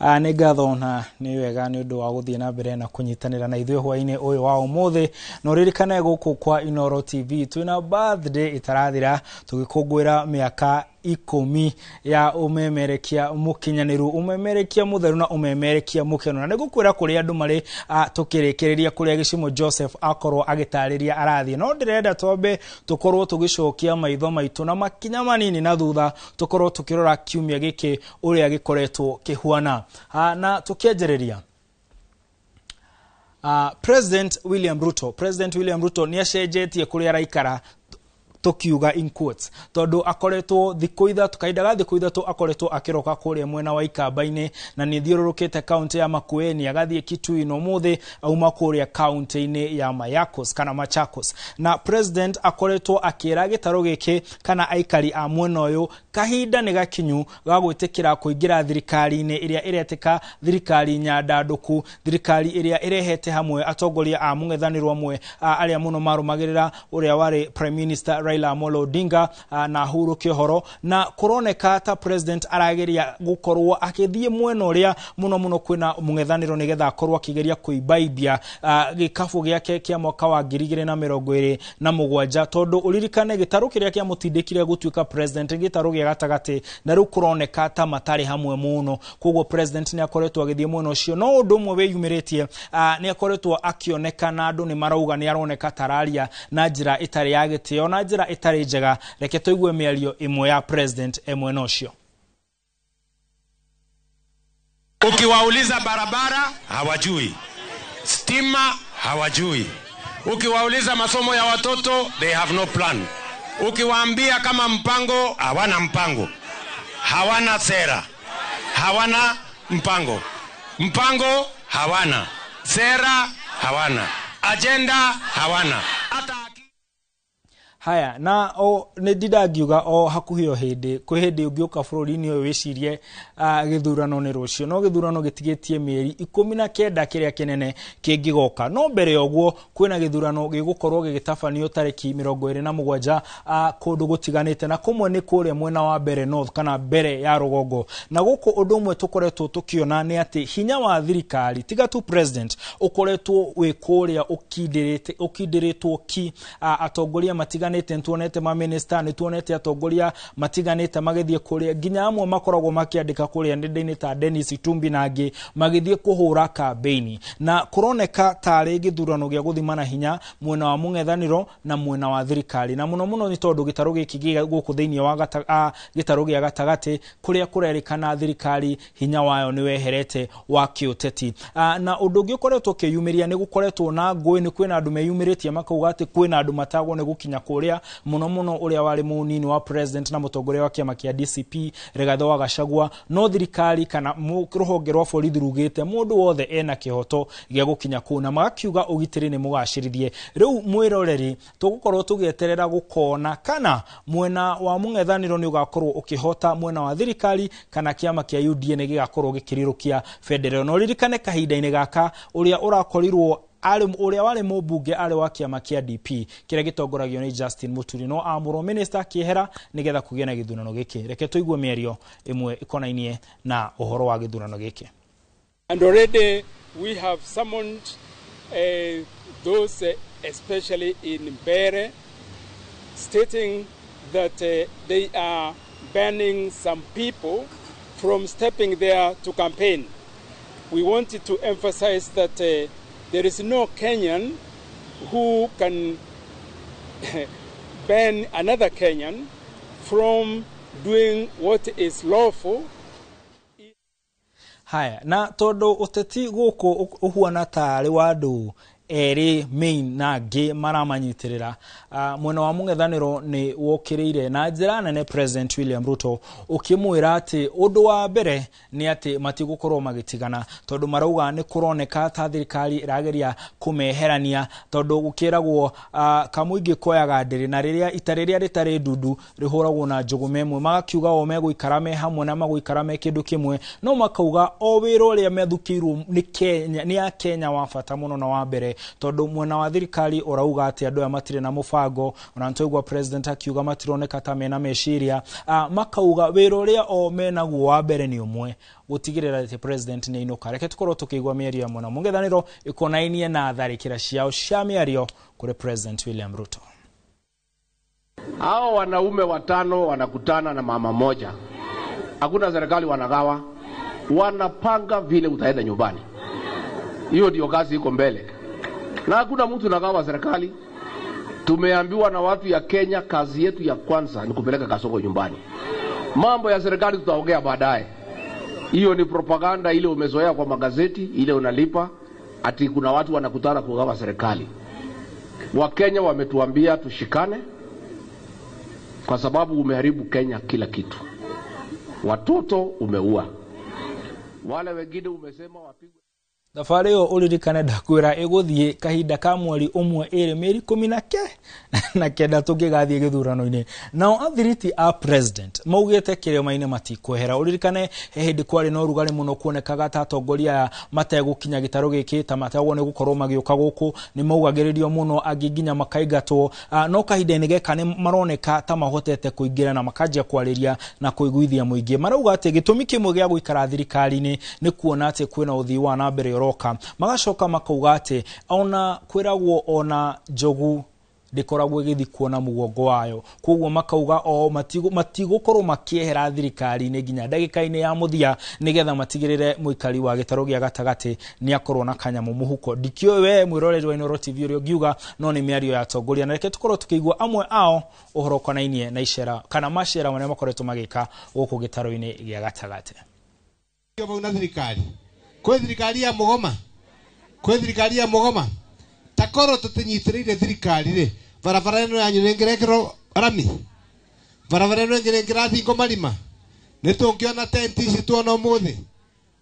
Nĩ ngatho na nĩ wega nĩ ũndũ wa gũthiĩ na mbere na kũnyitanĩra na ithuĩ hwaĩ-inĩ ũyũ wa ũmũthĩ. Na ũririkane gũkũ kwa Inooro TV twĩna birthday ĩtarathira, tũgĩkũngũĩra mĩaka 10 ya ũmemerekia mũkinyanĩru, ũmemerekia mũtheru na ũmemerekia mũkenu. Na nĩngũkwĩra kũrĩa andũ marĩ tũkĩrĩkĩrĩria kũrĩa Gĩcimo Joseph akorwo agĩtarĩria arathiĩ. No ndĩrenda twambe tũkorwo tũgĩcokia maitho maitũ na makinya manini na thutha, tũkorwo tũkĩrora kiumia gĩkĩ ũrĩa gĩkoretwo kĩhuana. Na tũkĩanjĩrĩria, President William Ruto nĩ acenjetie kũrĩa araikara, tukiuga in quotes, tondu akoretwo thikũ 3, kahinda ga thikũ 3 akoretwo akiroka kũrĩa mwena wa Ikamba-inĩ, na nĩ thiũrũrũkĩte kaunti ya Makueni, agathiĩ Kitui, na ũmũthĩ auma kũrĩa kaunti-inĩ ya Mayakos kana Machakos. Na president akoretwo akĩra gĩtarũ gĩkĩ kana aikari a mwena ũyũ kahinda nĩ gakinyu ga gwĩtĩkĩra kũingĩra thirikari-inĩ ĩrĩa ĩretĩka thirikari nyandandũku, thirikari ĩrĩa ĩrehete hamwe atongoria a mũng'ethanĩro amwe arĩa mũno marũmagĩrĩra ũrĩa warĩ Prime Minister Raila Amolo Odinga na ahurũke ũhoro. Na kũroneka ta president arageria gũkorwo akĩthiĩ mwena ũrĩa mũno mũno kwĩna mũng'ethanĩro, nĩgetha akorwo akĩgeria kũimbaimbia gĩkabũ gĩake kĩa mwaka wa 2027, tondũ ũririkane gĩtarũ kĩrĩa kĩamũtindĩkire gũtuĩka president nĩ gĩtarũ gĩa gatagatĩ, na rĩu kũroneka ta matarĩ hamwe mũno. Koguo president nĩ akoretwo agĩthiĩ mwena ũcio. No ũndũ ũmwe wĩyumĩrĩtie, nĩ akoretwo akĩoneka na andũ nĩ marauga nĩ aroneka tararia na njĩra ĩtarĩ ya gĩtĩo na njĩra ĩtarĩ njega. Reke tũigue mĩario ĩmwe ya president e mwena ũcio. Ukiwauliza barabara hawajui, stima hawajui, ukiwauliza masomo ya watoto, they have no plan. Ukiwaambia kama mpango, hawana mpango, hawana sera, hawana mpango, mpango hawana, sera hawana, agenda hawana hata. Haya, na o nĩ ndinda ngiuga o hakuhĩ o hĩndĩ kwĩ hĩndĩ ũngĩũka bũrũri-inĩ ũyũ wĩcirie gĩthurano nĩ rũciũ, no gĩthurano gĩtigĩtie mĩeri 19 kĩrĩa kĩnene kĩngĩgoka. No mbere ya ũguo kwĩna gĩthurano gĩgũkorwo gĩgĩtabanio tarĩki 27 kũndũ gũtiganĩte, na kũmwe nĩ kũrĩa mwena wa mbere north kana mbere ya rũgongo. Na gũkũ ũndũ ũmwe tũkoretwo tũkĩona nĩ atĩ hinya wa thirikari, tiga tu president, ũkoretwo wĩ kũrĩa ũkindĩrĩtwo ki atongoria matiganĩte. Nĩtuonete maminista, nĩtuonete atongoria matiganĩte magĩthiĩ kũrĩa, nginya amwe makoragwo makĩandĩka kũrĩa nenda-inĩ ta Dennis Itumbi na angĩ magĩthiĩ kũhũra kambeini. Na kũroneka tarĩ gĩthurano gĩa gũthimana hinya mwena wa mũng'ethanĩro na mwena wa thirikari, na mũno mũno nĩ tondũ gĩtarũ gĩkĩ gĩ gũkũ thĩinĩ wa gĩtarũ gĩa gatagatĩ, kũrĩa kũrerĩkana thirikari hinya wayo nĩ weherete wa kĩũteti. Na ũndũ ũngĩ ũkoretwo ũkĩyumĩria, nĩ gũkoretwo na ngũĩ, nĩ kwĩna andũ meyumĩrĩtie makauga atĩ kwĩna andũ matagwo nĩ gũkinya kũrĩa, mũno mũno ũrĩa warĩ mũnini wa president na mũtongoria wa kĩama kĩa DCP Rigathĩ wa Gachagua. No thirikari kana rũhonge rwa borithi rugĩte mũndũ wothe ena kĩhoto gĩa gũkinya kũu, na magakiuga ũgitĩri nĩ mũgacĩrithie. Rĩu mwĩroreri, tũgũkorwo tũgĩeterera gũkona kana mwena wa mũng'ethanĩro nĩ ũgakorwo ũkĩhota mwena wa thirikari, kana kĩama kĩa UDA nĩ gĩgakorwo gĩkĩrirũkia bendera. No ririkane kahinda-inĩ gaka ũrĩa ũrakorirwo arĩ ũrĩa warĩ mũmbunge arĩ wa kĩama kĩa DP kĩrĩa gĩtongoragio nĩ Justin Muturi, no amũrwo minister akĩehera nĩgetha kũgĩe na gĩthurano gĩkĩ. Reke tũigue mĩario ĩmwe ĩkonainie na ũhoro wa gĩthurano gĩkĩ. And already we have summoned those, especially in Mbeere, stating that they are banning some people from stepping there to campaign. We wanted to emphasize that there is no Kenyan who can ban another Kenyan from doing what is lawful. Haya, na tondu uteti guku uhuana tarĩ wa andũ erĩ main na angĩ maramanyitĩrĩra, mwena wa mũng'ethanĩro nĩ wokĩrĩire na njĩra nene President William Ruto, ũkĩmwĩra atĩ ũndũ wa mbere nĩ atĩ matigũkorwo magĩtigana, tondũ marauga nĩ kũroneka ta thirikari ĩrageria kũmeherania, tondũ gũkĩragwo kamũingĩ koyaga ndĩrĩ na rĩrĩa ita rĩrĩa rĩtarĩ ndundu rĩhũragwo na njũgũma ĩmwe. Magakiuga o megũikara me hamwe na magũikara me kĩndũ kĩmwe, no makauga o wĩra ũrĩa methukĩirwo nĩ Kenya nĩ ya Kenya wa bata mũno na wa mbere. Tondu mwena wa thirikari urauga ati andu aya matire na mubango, ona nitwaigua president akiuga matironeka ta mena meciria, makauga wira uria o menaguo wa mbere ni umwe, gutigirira ati president ni ainuka. Reke tukorwo tukigua mĩario ya mwena mũng'ethanĩro ĩkonainie na tharĩkĩra ciao cia mĩario kũrĩ President William Ruto. Hao wanaume watano wanakutana na mama moja, hakuna serikali wanagawa, wanapanga vile utaenda nyumbani. Hiyo ndio kazi iko mbele, na hakuna mtu nagawa serikali. Tumeambiwa na watu ya Kenya, kazi yetu ya kwanza ni kupeleka Kasongo nyumbani. Mambo ya serikali tutaongea baadaye. Hiyo ni propaganda ile umezoea kwa magazeti, ile unalipa ati kuna watu wanakutana kugawa serikali. Wakenya wametuambia tushikane, kwa sababu umeharibu Kenya kila kitu. Watoto umeua, wale wengine umesema wapigwe. Thabarĩ ĩyo ũririkane ndakwĩra ĩgũthiĩ kahinda ka mweri ũmwe ĩrĩ mĩeri ikũmi na kenda tũngĩgathiĩ gĩthurano-inĩ. Nao athiriti a president maugĩte kĩrĩma-inĩ matikwehera. Ũririkane he hĩndĩ kwarĩ na ũrugarĩ mũno, kuonekaga ta atongoria aya mategũkinya gĩtarũ gĩkĩ, ta mategwo nĩ gũkorwo magĩũka gũkũ, nĩ maugagĩrĩrio mũno, angĩ nginya makaingatwo, no kahinda-inĩ geka nĩ maroneka ta mahotete kũingĩra na makanjia kwarĩria na kũiguithia mũingĩ. Marauga atĩ gĩtũmi kĩmwe gĩa gũikara thirikari-inĩ nĩ kuona atĩ kwĩna ũthii wa na mbere ũroka. Magacoka makauga atĩ ona kwĩragwo ona njogu ndĩkoragwo ĩgĩthikwo na mũgongo wayo, koguo makauga o matigũkorwo makĩehera thirikari-inĩ nginya ndagĩka-inĩ ya mũthia, nĩgetha matigĩrĩre mũikari wa gĩtarũ gĩa gatagatĩ nĩ akorwo na kanyamũ mũhuko. Ndikĩũĩ we mwĩroreri wa Inooro TV ũrĩa ũngiuga, no nĩ mĩario ya atongoria, na reke tũkorwo tũkĩigua amwe ao ũhoro ũkonainie na icera kana macera marĩa makoretwo magĩka gũkũ gĩtarũ-inĩ gĩa gatagatĩ. Na thirikari kwĩ thirikari ya mũgoma, kwĩ thirikari ya mũgoma, takorwo tũtinyitĩrĩire thirikari rĩ, barabara ĩno yanyu nĩngĩrekĩrwo rami, barabara ĩno ĩngĩ nĩngĩrathingwo marima, nĩtũngĩona tenti ici tuona ũmũthĩ.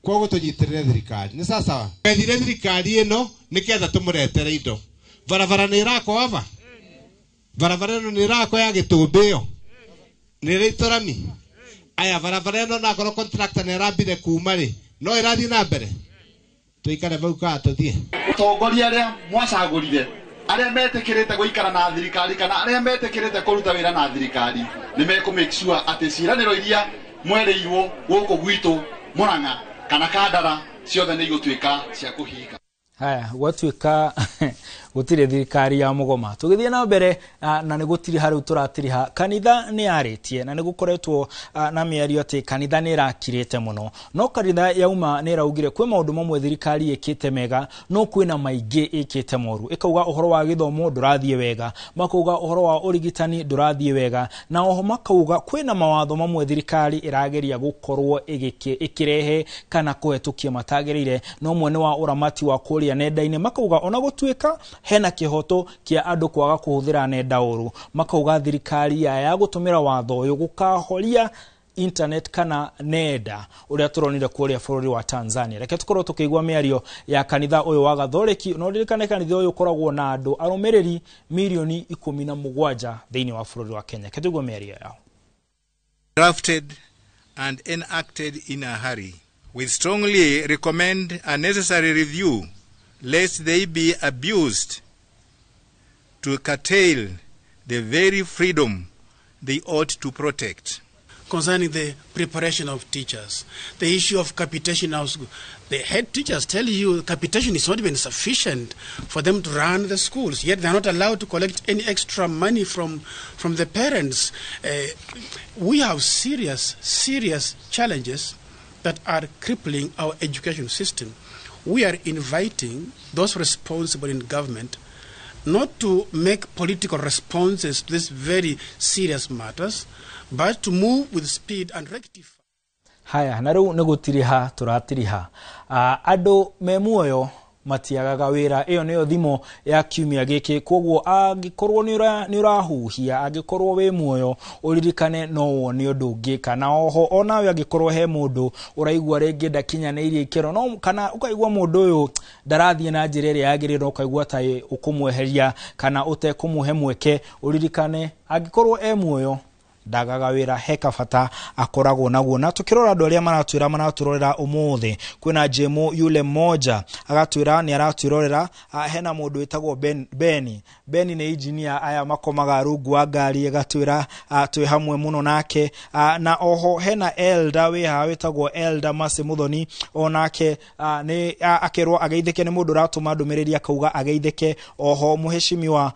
Koguo tũnyitĩrĩre thirikari nĩ sawasawa. Twethire thirikari ĩno nĩgetha tũmũretere indo. Barabara nĩ ĩrakwo aba, barabara ĩno nĩ ĩrakwo ya gĩtũmbĩ ĩyo nĩ ĩraitwo rami. Aya, barabara ĩno nakorwo contractor nĩ arambire kuma rĩ, no ĩrathiĩ na mbere, tuikare vau kaa tũthiĩ. Atongoria arĩa mwacagũrire, arĩa metĩkĩrĩte gũikara na thirikari kana arĩa metĩkĩrĩte kũruta wĩra na thirikari, nĩ mekũ make sure atĩ ciĩranĩro iria mwerĩirwo gũkũ gwitũ Murang'a kana Kandara ciothe nĩ igũtuĩka cia kũhinga. Haya, gwatuĩka gũtirĩ thirikari ya mũgoma. Tũgĩthiĩ na mbere na nĩ gũtiriha rĩu tũratiriha, kanitha nĩ yarĩtie na nĩ gũkoretwo na mĩario atĩ kanitha nĩ ĩrakirĩte mũno, no kanitha yauma nĩ ĩraugire kwĩ maũndũ mamwe thirikari ĩkĩte mega, no kwĩna maingĩ ĩkĩte moru. Ĩkauga ũhoro wa gĩthomo ndũrathiĩ wega, makauga ũhoro wa ũrigitani ndũrathiĩ wega, na oho makauga kwĩna mawatho mamwe thirikari ĩrageria gũkorwo ĩkĩrehe kana kũhetũkia matagĩrĩire, no ũmwe nĩ wa ũramati wa kũrĩa nenda-inĩ. Makauga ona gũtuĩka hena kĩhoto kĩa andũ kwaga kũhũthĩra nenda ũru, makauga thirikari ya gũtũmĩra watho ũyũ gũkahoria internet kana nenda ũrĩa tũronire kũrĩa bũrũri wa Tanzania. Reke tũkorwo tũkĩigua mĩario ya kanitha ũyũ wa Gathoreki. No ririkane kanitha ũyũ ũkoragwo na andũ arũmĩrĩri mirioni 17 thĩinĩ wa bũrũri wa Kenya. Reke tũigue mĩario yao. Drafted and enacted in a hurry. We strongly recommend a necessary review lest they be abused to curtail the very freedom they ought to protect. Concerning the preparation of teachers, the issue of capitation of school, the head teachers tell you capitation is not even sufficient for them to run the schools, yet they are not allowed to collect any extra money from the parents. We have serious, serious challenges that are crippling our education system. We are inviting those responsible in government not to make political responses to these very serious matters, but to move with speed and rectify. Haya, na rĩu nĩ gũtiriha tũratiriha. Andũ me muoyo matiagaga wĩra, ĩyo nĩyo thimo ya kiumia gĩkĩ. Koguo angĩkorwo nĩ ũrahuhia, angĩkorwo wĩ muoyo, ũririkane no wone ũndũ ũngĩka. Na oho onawe angĩkorwo he mũndũ ũraigua rĩngĩ ndakinyanĩirie ikĩro, no kana ũkaigua mũndũ ũyũ ndarathiĩ na njĩra ĩrĩa yagĩrĩire, ũkaigua ta ũkũmweheria kana ũtekũmũhe mweke, ũririkane angĩkorwo e muoyo Ndagaga wĩra, he kabata akoragwo naguo. Na tukirora andũ arĩa maratwĩra maratũrorera ũmũthĩ, kwĩna Jemo yule moja agatwĩra nĩ aratwĩrorera. Hena mũndũ wĩtagwo Ben, Beni. Beni nĩ engineer, aya makomaga rungu wa ngari, agatwĩra twĩ hamwe mũno nake. Na oho hena Elder wĩ haha wĩtagwo Elder Masi Muthoni, onake nĩ akerwo ageithĩke, nĩ mũndũ ũratũma ndũmĩrĩri akauga ageithĩke. Oho mũheshimiwa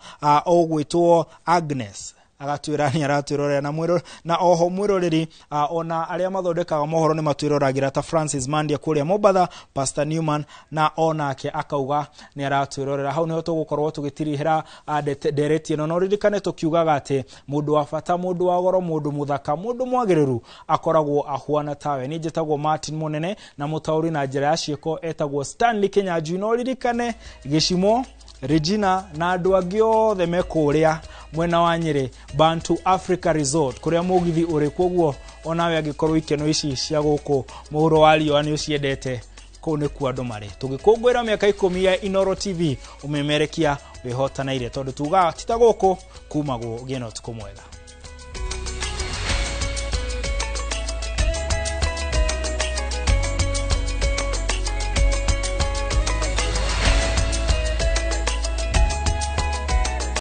ũgwĩtwo Agnes agatwĩra nĩ aratwĩrorera na mwĩro, na oho mwĩroreri, ona arĩa mathondekaga mohoro nĩ matwĩroragĩra ta Francis Mandia kũrĩa Mombatha, Pastor Newman na onake akauga nĩ aratwĩrorera. Hau nĩho tũgũkorwo tũgĩtirihĩra ndereti ĩno, no ririkane tũkiugaga atĩ mũndũ wa bata, mũndũ wa goro, mũndũ mũthaka, mũndũ mwagĩrĩru akoragwo ahuana tawe. Niĩ njĩtagwo Martin Mũnene, na mũtaũri na njĩra ya ciĩko etagwo Stanley Kinyanjui. No ririkane Gĩcimo Regina na andũ angĩ othe me kũrĩa mwena wa Nyĩrĩ, Bantu Africa Resort, kũrĩa mũgithi ũrĩ. Koguo onawe angĩkorwo ikeno ici cia gũkũ mũhuro wa riũa nĩ ũciendete, kũu nĩkuo andũ marĩ. Tũgĩkũngũĩra mĩaka 10 ya Inoro TV, ũmemerekia wĩhotanaire, tondũ tugaga ti ta gũkũ kumagwo. Ũgĩe na ũtukũ mwega.